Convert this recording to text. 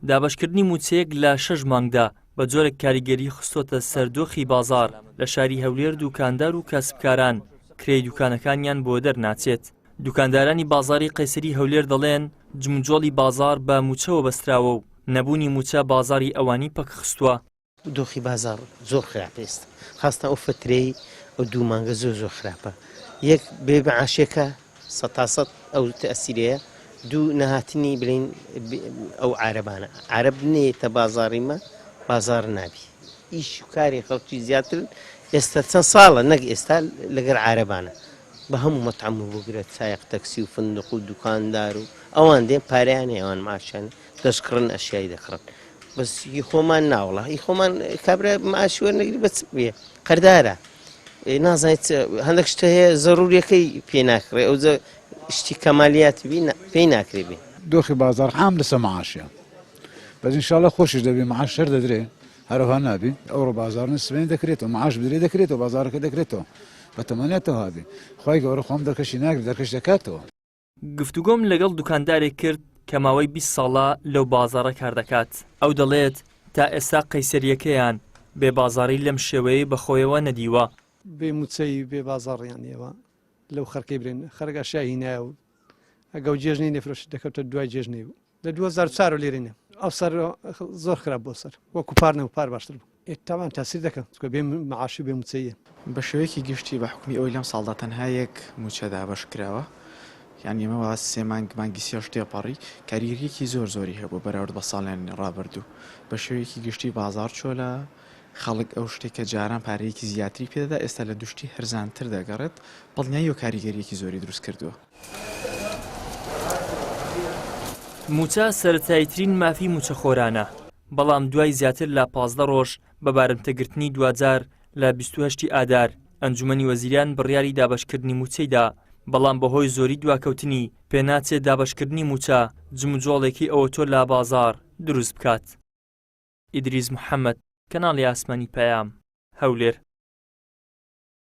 دابەشکردنی مووچەیەک لە شەش مانگدا بە جۆرێک کاریگەری خستۆتە سەر دۆخی بازاڕ لە شاری هەولێر دوکاندار و کاسبکاران کرێی دوکانەکانیان بۆ دەرناچێت. دوکاندارانی بازاڕی قەیسەری هەولێر دەڵێن، جموجۆڵی بازاڕ بە مووچەوە بەستراوە و نەبوونی مووچە بازاڕی ئەوانی پەکخستووە. دۆخی بازاڕ زۆر خراپە ئێستا خاستان ئەو فترەی ئەو دوو مانگە زۆر زۆر خراپە یەک بێ معاشێکە سەتا سەد ئەو تەسیرەیە دوو نەهاتنی بلین ئەو عربانە عرب نێتە بازاڕی مە بازار نابی ئیش و کاری خەڵکی زیاترن ئێستا چەند ساڵە نەک ئێستا لەگەر عربانە بە هەموو مەتعەم و بگرە سایەق تەکسی و فندق و دوکاندار و ئەوان دێن پارەیان هەیە ئەوان معاشیان دەشکڕن ئەشیای دەکڕن بەس هی خۆمان ناوڵە هی خۆمان کابرا معاشی وەرنەگری بە چ بێ قەردارە نازانیت هەندێک شتە هەیە زەروریەکەی پێ ناکڕێ ئەو شتی کەمالیات بی پێی ناکرێ بێ. دۆخی بازاڕ عام لەسەر معاشە بەس ئینشاڵڵا خۆشیش دەبی معاش هەر دەدرێ هەرەوها نابی ئەوڕۆ بازاڕ نیە سبەینێ دەکرێتەوە معاش بدرێ دەکرێتەوە بازاڕەکە دەکرێتەوە بەتەمەنیاتەوە هابی خوای گەورە خۆم دەرکەشی ناگرێ دەرکەش دەکاتەوە. گفتوگۆم لەگەڵ دوکاندارێک کرد کە ماوەی 20 ساڵە لەو بازاڕە کار دەکات، ئەو دەڵێت تا ئێستا قەیسەرییەکەیان بێ بازاڕی لەم شێوەیەی بەخۆیەوە نەدیوە. بێ موچەی بێ بازاڕیان ئێوە لەو خەرکەی برێن خەرک ئەشیای هینایە و ئەگەو جێژنەی نەفرۆشت دەکەوتە دوای جێژنەی بوو لە 2004 لێرەینە ئەو سەر زۆر خراپ بۆ سەر وەکو پار نەبوو پار باشتر بوو ئێ تاوان تاسیر دەکەن چونکە بێ معاش و بێ موچەیە. بە شێوەیەکی گشتی بە حوکمی ئەوەی لەم ساڵدا تەنها یەک مووچە دابەش کراوە یان ئێمە وا سێ مانگ مانگی سێش تێپەڕی کاریگەرییەکی زۆر زۆری هەبوو بەراورد بە ساڵیانی ڕابردوو بە شێوەیەکی گشتی بازاڕ چۆلە خەڵک ئەو شتەی کە جاران پارەیەکی زیاتری پێدەدا ئێستا لە دوو شتی هەرزانتر دەگەڕێت بەڵنیاییەوە کاریگەرییەکی زۆری دروست کردووە. مووچە سەرەتاییترین مافی مووچەخۆرانە، بەڵام دوای زیاتر لە 15 ڕۆژ بە بارمتەگرتنی دواجار لە 28 ی ئادار، ئەنجومەنی وەزیران بڕیاری دابەشکردنی مووچەی دا، بەڵام بەهۆی زۆری دواکەوتنی، پێناچێت دابەشکردنی مووچە جموجۆڵێکی ئەوتۆ لە بازاڕ دروست بکات. ئیدریس محەمەد، کەناڵی ئاسمانی پەیام، هەولێر.